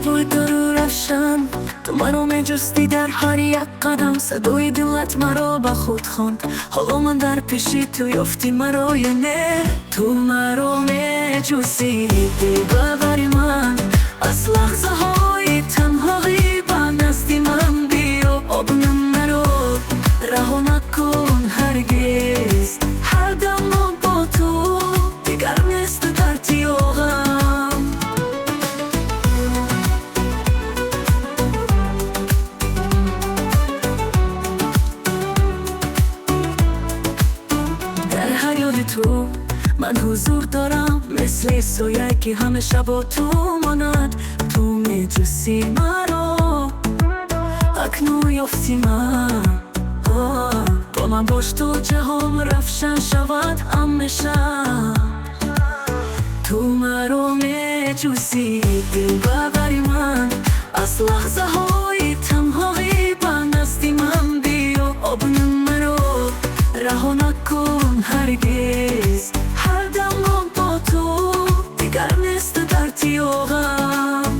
Пойдору равшан, ту маро меҷустӣ дар ҳар як қадам. Садои дилат маро ба худ хонд. Ҳоло ман дар пеши ту, ёфтӣ маро ё не? Ту маро меҷустӣ, дилбари ман. Аз лаҳзаҳои танҳоӣ ба назди ман биё. Обни маро раҳо накун ҳаргиз. Ҳар дам бо ту дигар нест дарди ғам. Дар ҳаёти ту ман ҳузур дорам, мисли сояе ки ҳамеша бо ту монад. Ту меҷустӣ маро, акнун ёфтӣ ман. Бо ман бош то ҷаҳон равшан шавад ҳамеша. Ту маро меҷустӣ, дилбари ман. Аз лаҳзаҳои танҳоӣ ба назди ман биё. Обни маро раҳо накун ҳаргиз. Ҳар дам бо ту дигар нест дарди ғам.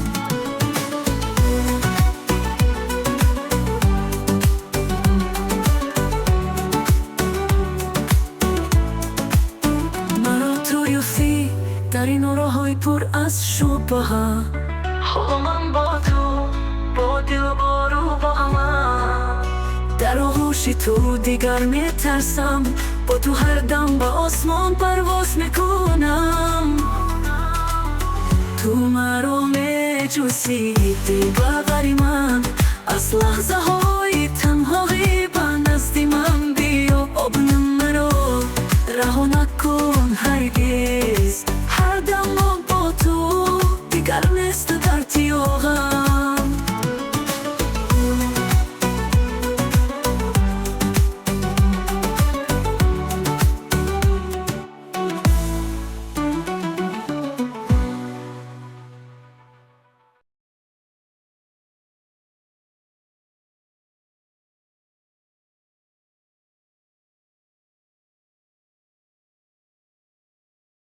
Маро ту ёфтӣ дар ин роҳҳои пур аз шубҳа. Ҳоло ман бо ту, бо дил, бо рӯҳ, бо ҳама. Дар оғӯши ту дигар метарсам. Бо ту ҳар дам ба осмон парвоз мекунам. Ту маро меҷустӣ, дилбари ман. Аз лаҳзаҳои танҳоӣ ба назди ман биё. Обни маро раҳо накун ҳаргиз. Ҳар дам бо ту дигар нест.